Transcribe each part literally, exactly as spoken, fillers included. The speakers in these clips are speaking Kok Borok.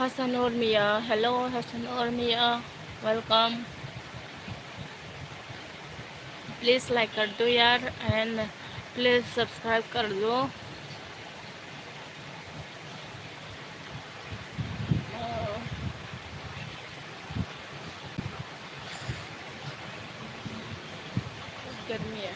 Hasan Urmia, hello Hasan Urmia, welcome. Please like कर दो यार and please subscribe कर दो. गर्मी है.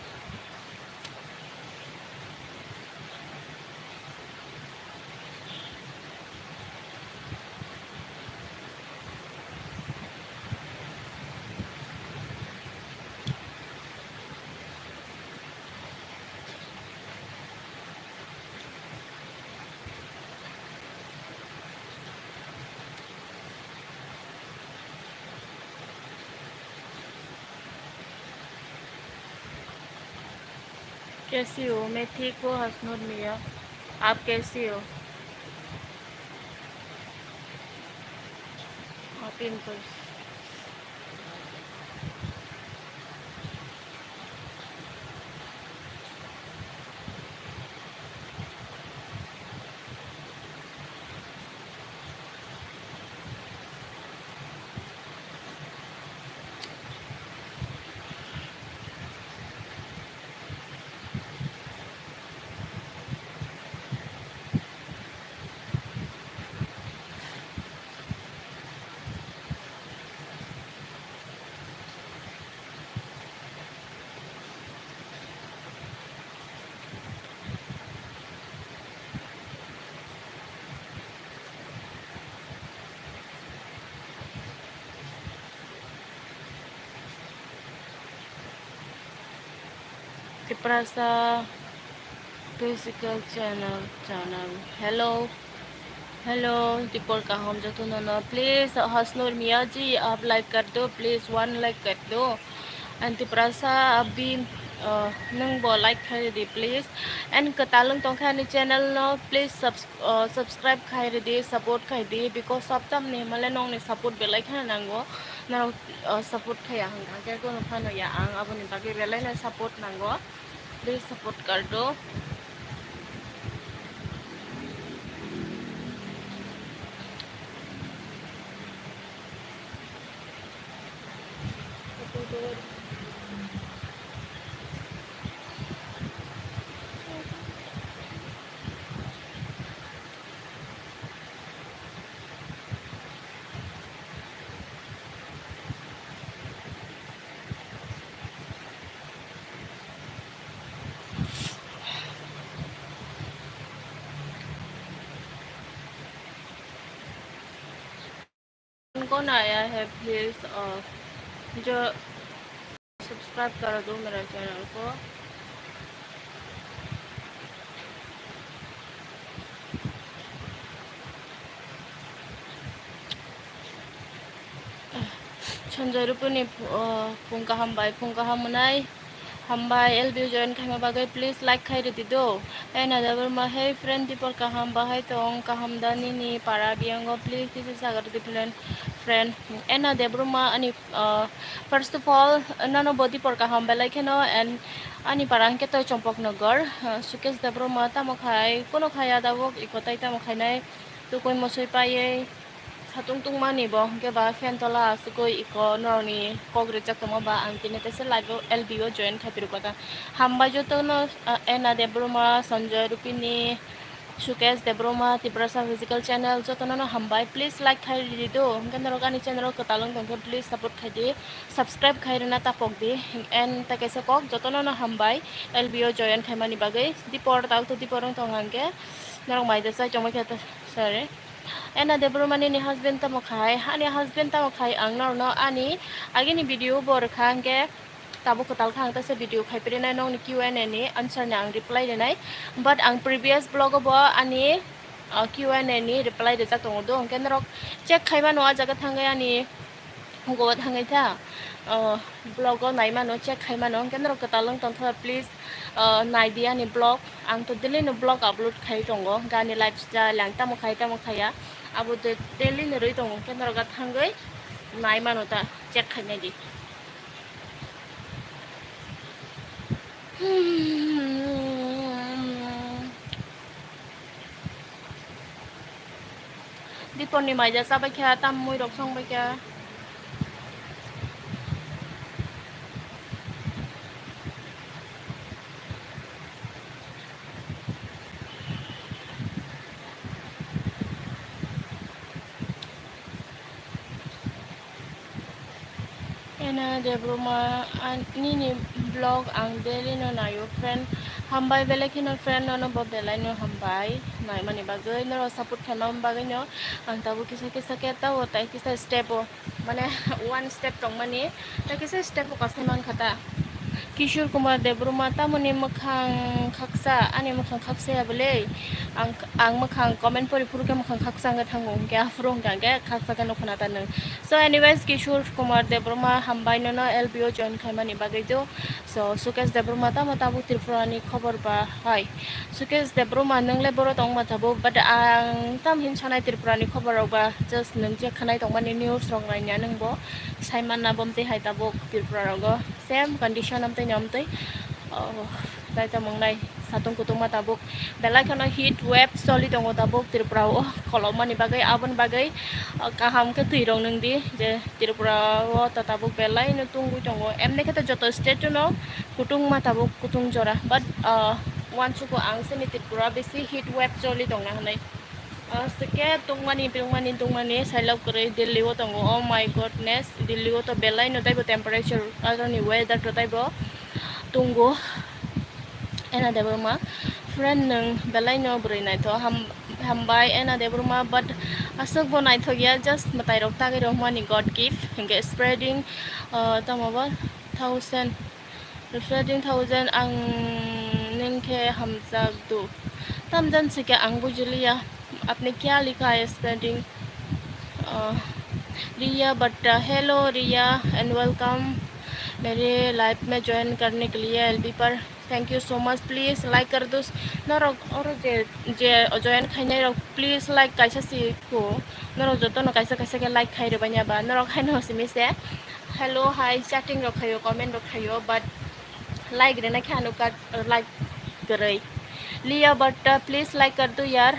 कैसी हो? मैं ठीक हूँ हसनूर मियाँ, आप कैसी हो? आप इनको Tiprasa Physical Channel, channel. Hello. Hello, Tipor kaham jotono no. Please, Hasnur Miya ji, aap like kar do, please, one like kar do. And Tiprasa abhi, uh, nung bo like khai di, please. And kwtalwng tongkha ani channel no, please subs-, uh, subscribe khai di, support khai di, because sabtam ni male nong ni support belai khana nango. Norok, uh, support khaya hwnkha khe kono phano ya ang, aboni bagwi belai no support nango. Please support kar do. उनको नया है, please, uh, जो subscribe कर दो मेरा channel को। Sanjay Rupuni, uh, phung kaham bai, phung kaham mwnai. Hambai, L B O join khaima bagwi please like khai rwdi do. Ena Debbarma, hey friend, Dipor kaham bahai tong, kaham da nini para biyango, please kisa sagar di friend, friend. Ena Debbarma ani, uh, first of all, nono bo Dipor kaham belai kheno, and ani para hwnkhe toi Chompok Nogor, uh, Sukesh Debbarma tamo khai, kono khai adabok iko tai tamo khainai, tukui mosoi paiye. Satung tungmani bo hwnkhe ba fan tola asugwi iko norokni kok rijak tongma ba ang tini teisa live o L B O join khai phirwi kota. Hambai jotono, ah, Ena Debbarma, Sanjoy Rupini, Sukesh Debbarma, Tiprasa Physical Channel jotono no hambai. Please like khai ridi do. Hwnkhe norok ani channel o kwtal wng tongkhe please support khai di. Subscribe khai rwna ta pok di. And ta kaisa kok jotono no hambai L B O join khaimani bagwi. Dipor tao to dipor wng tong hwnkhe norok mai de chai tongbai khe ta, sorry. Ena Debbarma nini husband tamo khai? Ani husband tamo khai? Ang norokno ani agini video bo rwkha, hwnkhe tabuk kwtal kha ang teisa video khai prinai nokni Q and A ni answer ni ang reply rinai. But ang previous vlog o bo ani, uh, Q and A ni reply rijak tongo do, hwnkhe norok check khai mano, ah jaga thangwi ani Hugo thangwi tha, uh, vlog o nai mano, check khai mano, hwnkhe norok kwtal wng tongtha, please, uh, nai di ani vlog. Ang to daily no vlog upload khai tongo, ani lifestyle ang tamo khai tamo khaya, abo de daily no rwi tongo, hwnkhe norok thangwi nai mano ta, check khai nai di. Tiponni maija chabai kha, tam mui rok song bai kha. Ena Debruma, an-, nini vlog ang daily no naio, friend. Hambai belai kheno friend, nono bo belai no hambai naimani bagwi, norok support khaima bagwi no ang tabuk kisa kisa khe tao tai kisa step o, mane one step tongmani, tai kisa step o kasai mankha ta. Kishore Kumar Debruma, tamoni mwkhang khaksa, ani mwkhang khaksa ya bwle, ang, ang mwkhang comment pori phuru khe mwkhang khaksa wngkhe thango, hwnkhe aphuru hwnkhe ang khe khaksa khe nukho na ta nwng. So anyways, Kishore Kumar Debruma, hambai nono L B O join khaimani bagwi do. So Sukesh Debruma, tamo tabuk Tripura ni khobor ba hai? Sukesh Debruma, nwng le boro tongma tabuk, but ang tam hin sanai Tripura ni khobor rok ba, just nwng je khanai tongmani news rok naina nwng bo sai manna, bomtwi hai tabuk Tripura rogo same condition amtwi ni amtwi, oh, tai tamo wngnai, satung kutung ma tabuk. Belai kheno heat wave choli tongo tabuk Tripura o, kolokmani bagwi, aboni bagwi, ah, kaham khe twi rok nwng di je Tripura o ta tabuk belai no tungwi tongo. Emni khe ta joto state no kutung ma tabuk kutung jora, but, ah, uansugo ang chini Tripura bisi heat wave choli tongna hwnwi. Ah, swkhe tungmani, tungmani, tungmani, sailok kwrwi Delhi o tongo. Oh my goodness, Delhi o to belai no taibo temperature, aroni weather to taibo tungo. Ena Debbarma, friend nwng belai no bwrwi naithok, ham-, hambai Ena Debbarma, but aswk bo naithok ya, just mwtai rok tagwi rw mani God gift, hinkhe spreading, ah, tamo bo thousand, spreading thousand, ang nwng khe hamjak do. Tamjan se khe ang bujiliya, apni kya likha hai spreading, ah, Riya Batta, hello Riya and welcome मेरे लाइफ में ज्वाइन करने के लिए एलबी पर। Thank you so much. Please like कर दो। Norok oro je, je join khainai rok, please like kaisa si ko. Norok joto no kaisa kaisa khe like khai rwbani aba. Norok haino simi se hello, hi, chatting rok khaio, comment rok khaio, but like rwna khe ano kat, like kwrwi. Liya Batta, please like कर दो यार।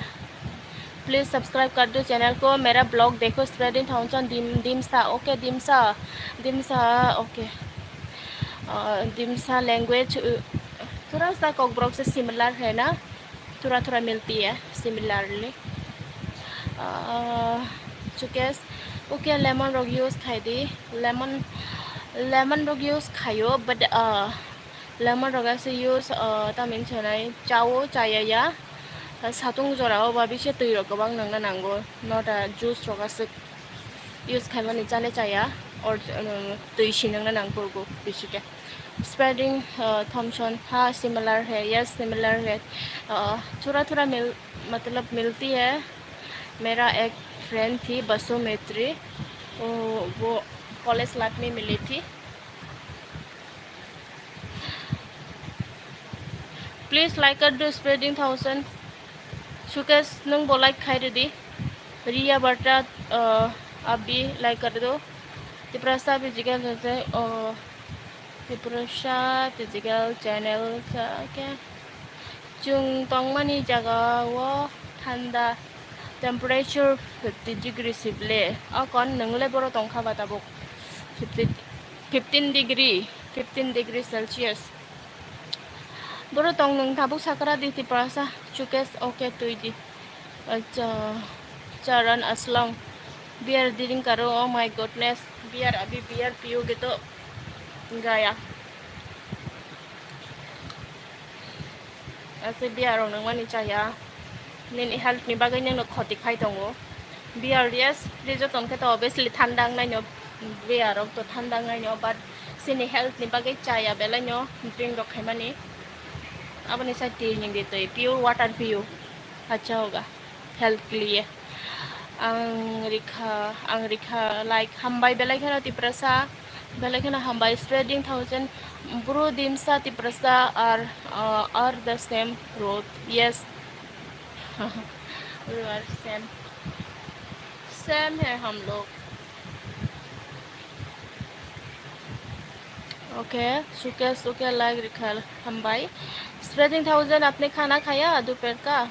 Please subscribe कर दो चैनल को। मेरा ब्लॉग देखो, spreading thousand, दिम-, दिमसा, ओके, दिमसा, दिमसा, ओके। अ, दिमसा लैंग्वेज, अ, थोड़ा सा कोकबोरोक से सिमिलर है ना, थोड़ा, थोड़ा मिलती है सिमिलरली। अ, चुकेस, ओके, लेमन रोग यूज़ खाई दी, लेमन, लेमन रोग यूज़ खायो, but, अ, Lemon rok ase use, ah, tamni hinwi sanai chao, chaya ya. Satung jora o ba bisi twi rok kwbang nangna nango. Nota juice rok ase use khaimani chale chaya. Or, um, twi si nangna nang kurgo bisi khe. Spreading, ah, Thompson, ha, similar hai, yes, similar hai. Ah, thora thora mil, matlab milti hai. Mera ek friend thi, Basu Maitri. Oh, wo college life mein mili thi. Please like कर दो, spreading thousand. Sukesh, nwng bo like khai rwdi. Riya Bhatta, uh, आप भी like कर दो. Tiprasa physical, uh, Tiprasa physical channel sa kya? Chwng tongmani jaga o thanda, temperature fifty degree sibli. O kon nwng le boro tongkha ba tabuk fifty, fifteen degree, fifteen degree Celsius. Boro tong nwng tabuk sakra di Tiprasa, Sukesh, okay, twi di. Acha, Charan Aslang, beer drink karo, oh my goodness, beer, abhi beer piyoge to gaya. Ase beer rok nangmani chaya, nini health ni bagwi nangno khoti khai tongo. Beer, yes, fridge o tongkhe to obviously thanda wngnai no, beer rok to thanda wngnai no, but chini health ni bagwi chaya belai no drink rok khaimani. Aboni sai twi ningdi twi, pure water piyo, acha hoga. Health ke liye. Ang rikha, ang rikha, like, hambai belai kheno Tiprasa, belai kheno hambai, spreading thousand, bro Dimsa Tiprasa are, uh, are the same road. Yes. We are same. Same hai hum log. Okay, Sukesh, okay, like rikha, hambai. Spreading thousand, apne khana khaya dophar ka?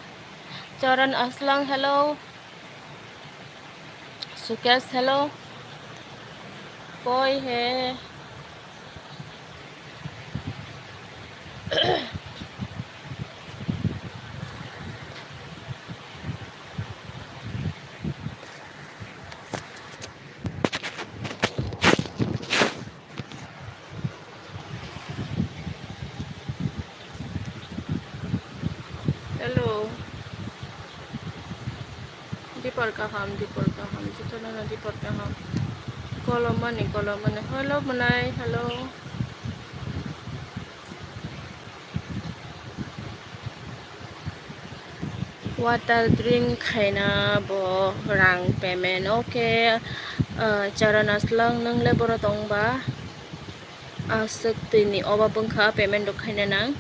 Charan Aslang, hello. Sukesh, hello. Koi hai? Hello. Dipor kaham, dipor kaham, jotono dipor kaham. Kolomani, kolomani. Hello, Monai, hello. Water drink khaina bo rang payment. Okay, ah, Charan Aslang, nwng le boro tong ba? Aswk twi ni oba bwngkha payment rok khaina nang.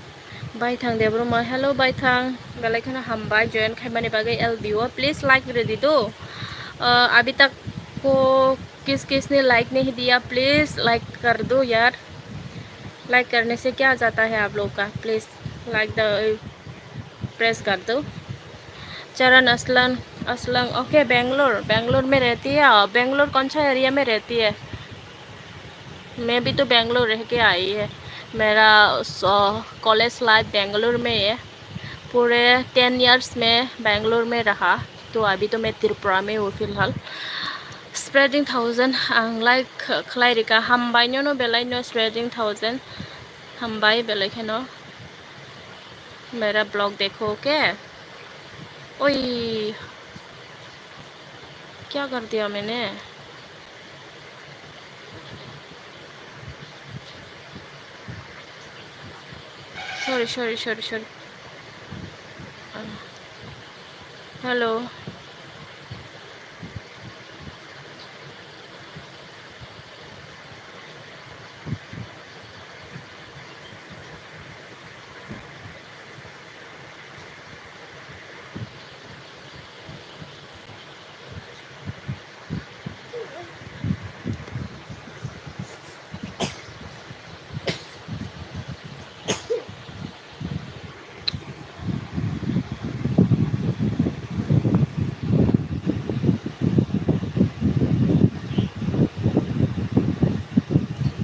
Baithang Debbarma, hello Baithang, belai kheno hambai join khaimani bagwi L B o. Please like rwdi do. Ah, abhi tak ko kis kis ne like nahi diya, please like kar do yaar. Like karne se kya jata hai aap log ka? Please like the press kar do. Charan Aslan, Aslan, okay, Bangalore, Bangalore mein rehti hai aap? Bangalore kaun sa area mein rehti hai? मैं भी तो बेंगलोर रह के आई है। मेरा college life Bangalore में है। पूरे टेन इयर्स में बेंगलोर में रहा, तो अभी तो मैं त्रिपुरा में हूँ फिलहाल। Spreading thousand ang like khlai rika, hambai no no belai no spreading thousand, hambai belai kheno. मेरा ब्लॉग देखो, ओके। ओए, क्या कर दिया मैंने? Sorry, sorry, sorry, sorry. Hello.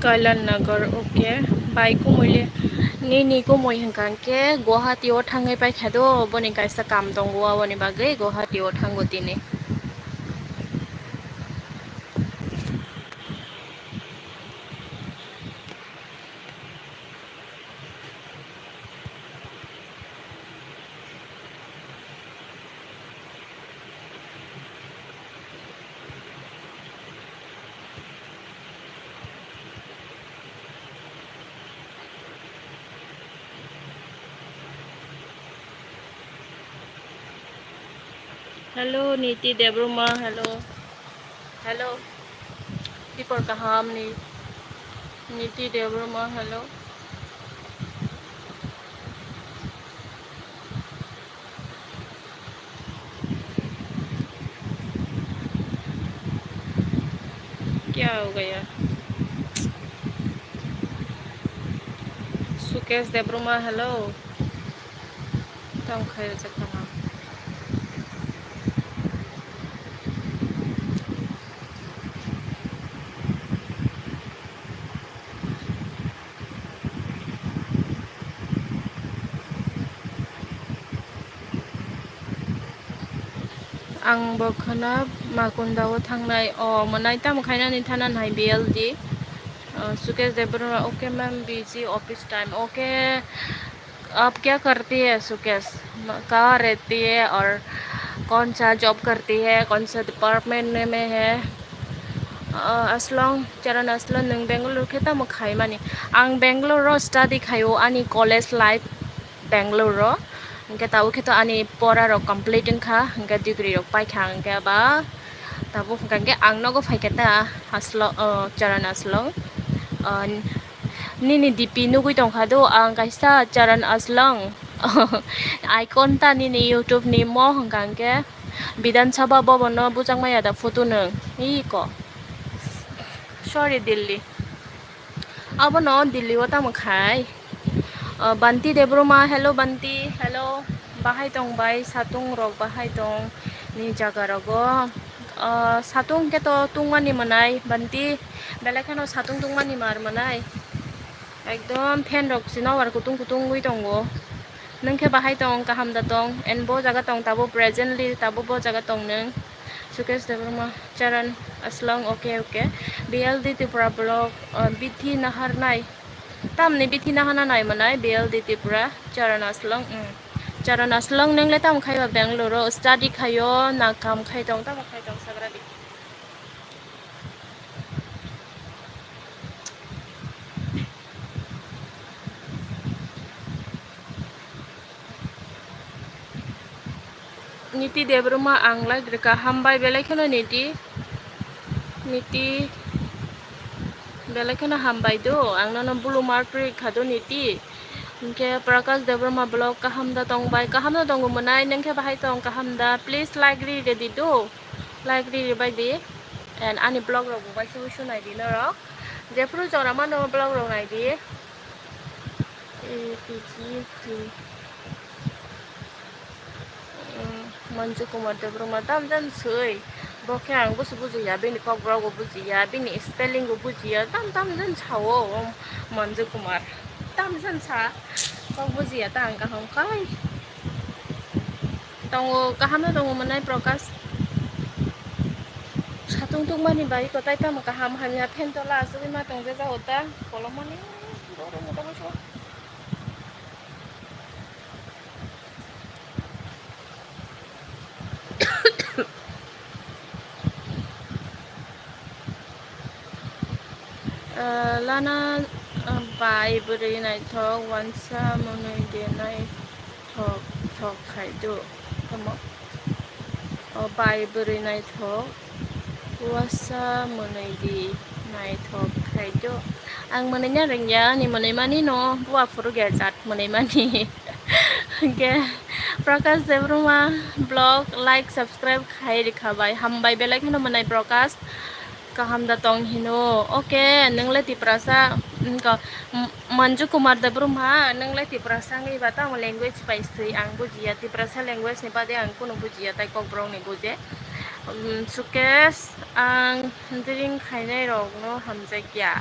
Kalyan Nagar, okay. Bai kumui le, nini kumui hwnkha khe Guwahati o thangwi paikha do, boni kaisa kam tongo, aboni bagwi Guwahati o thango tini. Hello, Niti Debbarma, hello. Hello. Dipor kaham ni, Niti Debbarma, hello. क्या हो गया? Sukesh Debbarma, hello. Tamo khai rwjak tamo. Ang bo khwna Makunda o thangnai. O, mwnai tamo khainani thana nai B L D. Uh, Sukesh Debbarma, okay ma'am, busy office time. Okay, आप क्या करती है सुकेश? म-, कहाँ रहती है और कौन सा जॉब करती है, कौन सा डिपार्टमेंट में, में है? Uh, Aslang, Charan Aslang, nwng Bangalore khe tamo khaimani? Ang Bangalore o study khaio, ani college life Bangalore o. Hwnkhe tabuk khe to ani pora rok complete wngkha, hwnkhe degree rok paikha, hwnkhe ba tabuk hwnkha hwnkhe ang nogo phaikha ta Aslo-, o, Charan Aslang. O, nini D P nugui tongkha do, ang kaisa Charan Aslang. Icon ta nini YouTube ni mo hwnkha hwnkhe Bidhan Sabha Bhavan no bujak maya da photo nwng. Iko. Sorry, Delhi. Abono Delhi o tamo khai. O, Banti Debbarma, hello Banti, hello. Bahai tong bai, satung rok bahai tong ni jaga rogo. Ah, satung khe to tungmani mwnai, banti belai kheno satung tungmani mar mwnai. Ekdom fan rok si nobar kutung kutung wi tongo. Nwng khe bahai tong, kaham da tong, and bo jaga tong, tabo presently tabo bo jaga tong nwng. Sukesh Debbarma, Charan Aslang, okay, okay. B L D Tripura block, ah, bithi nahar nai. Tamni bithi nahana nai mwnai B L D Tripura, Charan Aslang, mm. Charan Aslang, nwng le tamo khai ba Bangalore o study khaio, na kam khai tong, tamo khai tong sagra di. Niti Debbarma, ang like rwkha, hambai belai kheno Niti, Niti belai kheno hambai do, ang nono blue mark rwkha do Niti. Hinkhe Prakash Debbarma vlog, kaham da tong bai, kaham da tongo mwnai, nwng khe bahai tong, kaham da, please like ri redi do, like ri ri bai di, and ani vlog rok bo bai se usu nai di norok, jephru jora mano vlog rok nai di. A P G T. Mm, Manju Kumar Debbarma, tam jani swi. Bo khe ang busu bujiya, bini kok borok bo bujiya, bini spelling bo bujiya, tam tam jani sao o Manju Kumar. Tam jani sa, kok bujiya ta ang kaham khai. Tongo, kaham no tongo mwnai Prakash. Satung tungmani bai kotai tamo kaham hamya fan tola asugwi ma tong jajak o ta kolomani. Borok moto moto. Ah, lana, ah, bai bwrwi naithok wansa mwnwi de naithok thok khai do. Tamo? O bai bwrwi naithok wansa mwnwi di naithok khai do. Ang mwnwi na rwngya, ani mwnwi mani no buwa phuru gerjak mwnwi mani. Hwnkhe Prakash Debbarma vlog like subscribe khai rikha bai, hambai belai kheno mwnai Prakash. Kaham da tong hino. Okay, nwng le Tiprasa, mm, ka, mm, Manju Kumar Debbarma, nwng le Tiprasa wngwi ba tamo language bai swi ang bujiya. Tiprasa language ni bade ang kunu bujiya, tai Kokborok ni buje. Mm, Sukesh, ang drink khainai rok no hamjakya.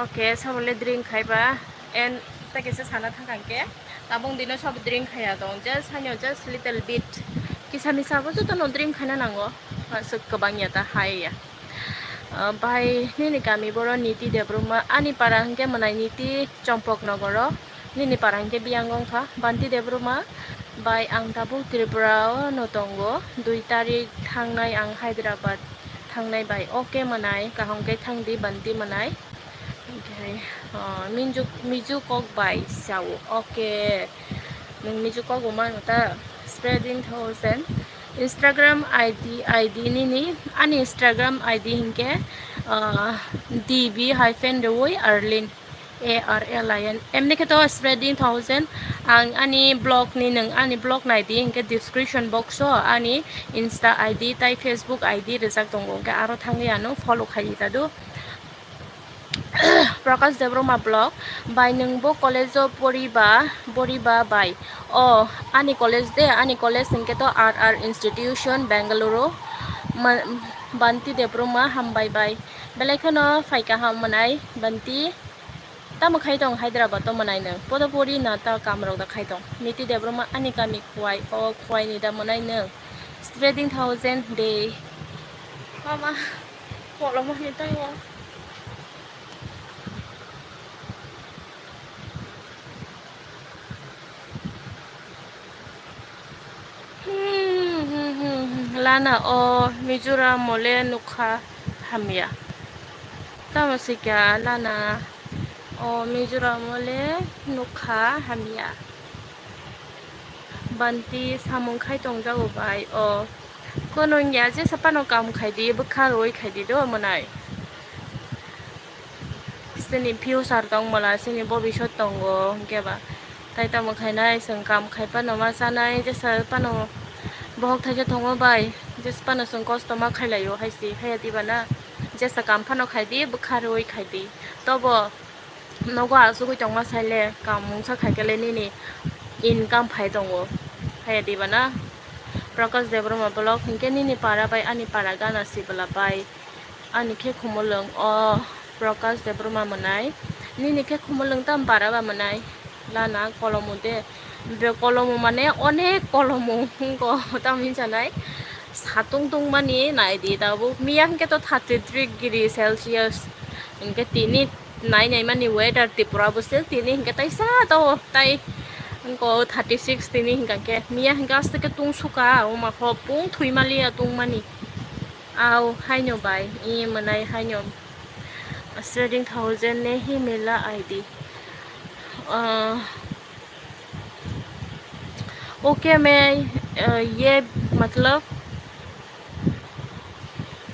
Okay, sabo le drink khaiba. And ta kisa sana thang khe, tabuk dino sabo drink khaiya tong, just haino just little bit. Kisa misa bo joto no drink khaina nango. Aswk kwbang ya ta hai ya. Ah, bai nini kami boro Niti Debbarma, ani para hwnkhe mwnai Niti Chompok Nogoro, nini para hwnkhe Biyang wngkha Banti Debbarma. Bai ang tabuk Tripura o no tongo, dui tarik thangnai ang Hyderabad thangnai bai. Okay mwnai, kaham khe thangdi Banti mwnai. Okay, ah, Minju, Miju kok bai sao. Okay. Nwng Miju kok bo mano ta? Spreading thousand. Instagram I D, I D nini, ani Instagram I D hinkhe, ah, D B hyphen rwui Arlin, A R L I N. Emni khe to Spreading thousand. Ang ani blog ni, nwng ani blog nai di hinkhe description box o ani Insta I D tai Facebook I D rwjak tongo, hinkhe aro thangwi ano follow khai di ta do. Prakash Debbarma blog, bai nwng bo college o poriba, poriba bai? O, ani college de, ani college hinkhe to R R Institution, Bengaluru. Ma-, Banti Debbarma, hambai bai. Belai kheno phai kaham mwnai, Banti. Tamo khai tong Hyderabad o mwnai nwng? Podo pori na ta kam rok da khai tong? Niti Debbarma, ani kami Khowai, o Khowai ni da mwnai nwng? Spreading thousand day. Mama, kolomani tei o. Hmm, hmm, hmm, hmm. Lana o Mizoram o le nukha hamya. Tamo sikya lana o Mizoram o le nukha hamya. Banti samung khai tongjago bai o. Kono wngya, jesa phano kam khai di, bwkha rwui khai di do mwnai. Chini future tong mala, chini bobisot tongo, hwnkhe ba tai tamo khainai, chwng kam khai phano ma chanai, jesa phano bohok thaisa tongo bai, jesa phano chwng kosto ma khailaio hai se, haiya diba na? Jesa kam phano khai di, bwkha rwui khai di, tobo nogo achugwi tongma sai le, kam mungsa khai khe le nini income phai tongo, haiya diba na? Prakash Debbarma vlog, hinkhe nini para bai ani para gana sibla bai ani khe khumulwng o Prakash Debbarma mwnai, nini khe khumulwng tam para ba mwnai lana kolomo de, be kolomo mane onek kolomo wngko tam hinjanai satung tungmani naidi tabuk miya hinkhe to thirty three degree Celsius hinkhe tini nai nai mani weather Tripura bo se tini hinkhe taisa to tai wngko thirty six tini hinkha khe miya hinkhe aste khe tungsuka o makho pung thwi maliya tungmani. Au haino bai i mwnai haino. Trading thousand ne hi mila I D. Uh, okay, मैं uh, ये मतलब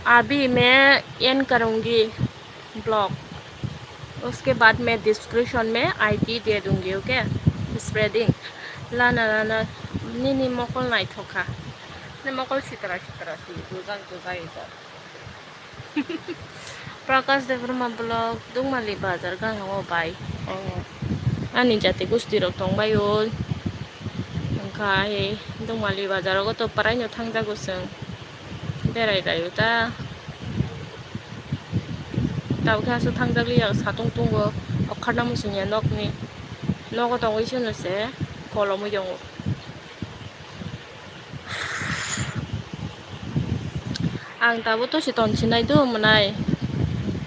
अभी मैं एंड करूँगी ब्लॉग, उसके बाद मैं डिस्क्रिप्शन में आईडी दे दूँगी। Okay, spreading lana lana nini mokol naithokha, ni mokol sitra sitra si tujak tujak ito. Prakash Debbarma vlog, Dungmali bazar gango bai. Oh. Ani jati gusti rok tongbaio. Wngkha he Dungmali bazar o to praino thangjago chwng. Berai laio ta. Tabukhe aswk thangjak liya satung tungo. Okharna muchungya nokni. Nogo tongwi seno se kolomwi tongo. Ang tabuk to si ton sinai do mwnai.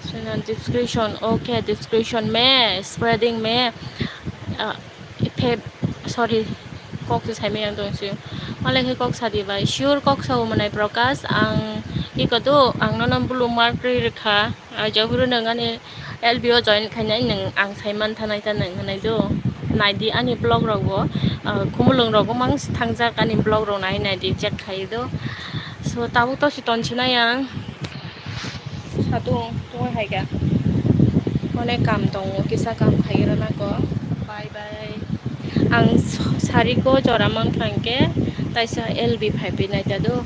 Sino description, okay, description me, spreading me, ah, ipe, sorry, kok se sai me ang tong si. Malai khe kok sadi bai, sure kok sao mwnai Prakash, ang iko do, ang nono blue mark ri rikha, ah, jahuru nang ani L B o join khainai nwng ang sai manthanai ta nwng hwnai do. Naidi ani vlog rokbo, ah, khumulwng rokbo mang thangjak ani vlog rok nai naidi check khai do. So tabuk to si ton sinai ang. Satung tungwi hai kha. Onek kam tongo, kisa kam khai rwna ko. Bye bye. Ang sari ko jora mang thang khe taisa L B phai phi nai ta do.